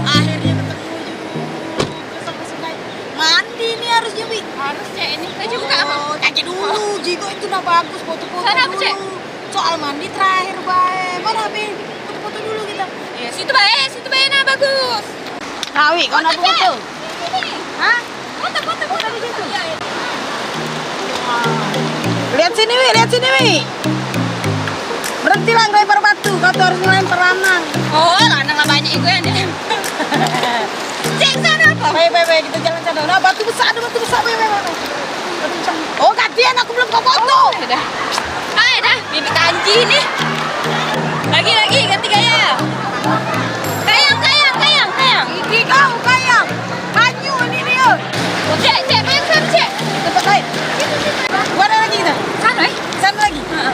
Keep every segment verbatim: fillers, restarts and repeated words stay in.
Akhirnya ketemu juga. Terus aku suka mandi nih harusnya, Wi. Harus, Cek, ini. Baju buka apa? Oh, kaki dulu, jigo itu nah bagus, foto-foto dulu. Sana apa, Cek? Soal mandi terakhir bae. Mana H P? Foto-foto dulu kita. Iya, situ bae, situ bae nah bagus. Nah, Wi, kau nak foto? Hah? Foto, foto, foto di situ. Iya, iya. Lihat sini, Wi, lihat sini, Wi. Berhentilah ngelempar batu, kau tuh harus ngelempar lanang. Oh, lanang lah banyak itu yang dilempar. Cek sana apa? Baik, baik, baik, kita jalan sana. Nah, batu besar, ada batu besar, baik, baik, baik. Oh, gantian, aku belum kau foto. Oh, ya udah. Ayo dah, bibit kanji nih. Lagi, lagi, ganti gaya. Kayang, kayang, kayang, kayang. Gigi kau, kayang. Banyu ni dia. Cek, cek, main sana, Cek. Tempat lain. Mana lagi kita? Sana, eh. Sana lagi. Heeh.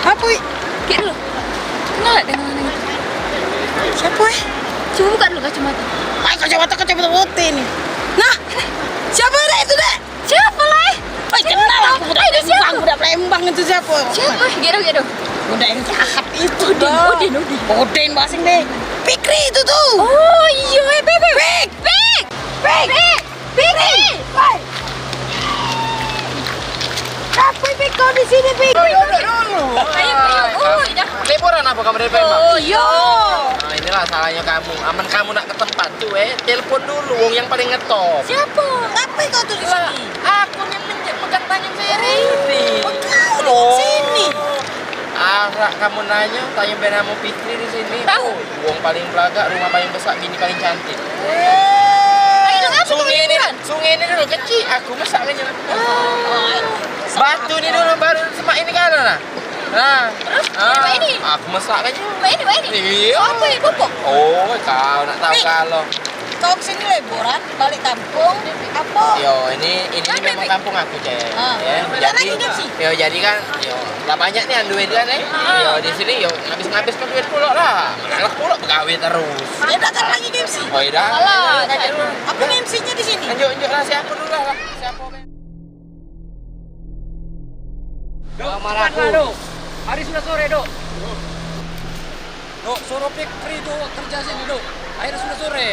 Apa, Wi? Kek dulu. Kenal tak dengan anak itu? Siapa, eh? Coba buka dulu kacamata. Ay, kacamata, kacamata putih ni. Nah, siapa, Dek, itu, Dek? Siapa lah, eh? Ay, kenal aku, budak Palembang, budak Palembang itu siapa? Siapa? Gero, gero. Budak yang jahat itu, Udin, Udin, Udin. Udin, basing deh. Fikri itu tuh. Oh, iya, eh, Beb, Beb. Fik! Fik! Fik! Fik! Woi! Ngapain, Fik, kau di sini, Fik? Duduk dulu. Ayo, ayo. Oh, dah. Liburan apa kamu dari Palembang? Oh, iya. Nah, inilah salahnya kamu. Amen kamu nak ke tempat tuh, eh, telepon dulu wong yang paling ngetop. Siapa? Ngapain kau tuh di sini? Aku ni pegang tangan Ferry. Kau di sini. Arak kamu nanya, tanya beramu Fikri di sini. Tahu. Wong paling belagak, rumah paling besak, bini paling cantik. Ayo, ngapa kau liburan? Sungai ni dulu kecil, aku masak aja. Batu ni dulu, baru semak ini kan lah. Nah. Terus? Ah, ini? Aku masak aja. Ini, ini? Iya. Apa ya, pupuk? Oh, kau nak tahu kalau. Kau kesini liburan, balik kampung, apa? Yo, ini, ini memang kampung aku, Cek. Ah. Ya, jadi, lagi kan sih? Yo, jadi kan, yo, lah banyak nih yang duit kan, eh? Ah. Yo, di sini, yo, ngabis-ngabis ke duit pulak lah. Malah pulak begawe terus. Ya, dah kan lagi kan sih? Oh, iya dah. Alah, apa M C-nya di sini? Unjuk-unjuk lah siapa dulu lah. Siapa, Beb? Dok, cepatlah, Dok. Hari sudah sore, Dok. Dok, suruh Fikri tu kerja sini, Dok. Akhirnya sudah sore.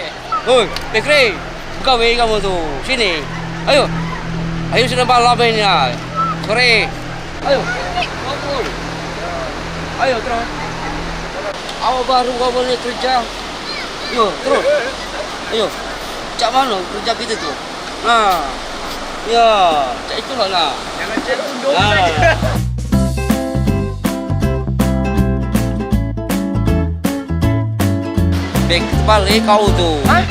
Oi, Fikri, begawe kamu tu. Sini. Ayo. Ayo, sudah malam ini, ya. Sore. Ayo. Ayo, terus. Awak baru kamu ni kerja. Yo, terus. Ayo. Cak mana kerja kita tu? Nah. Ya, cak itulah, nah. Jangan cak undung saja. Bek terbalik kau tu. Hah?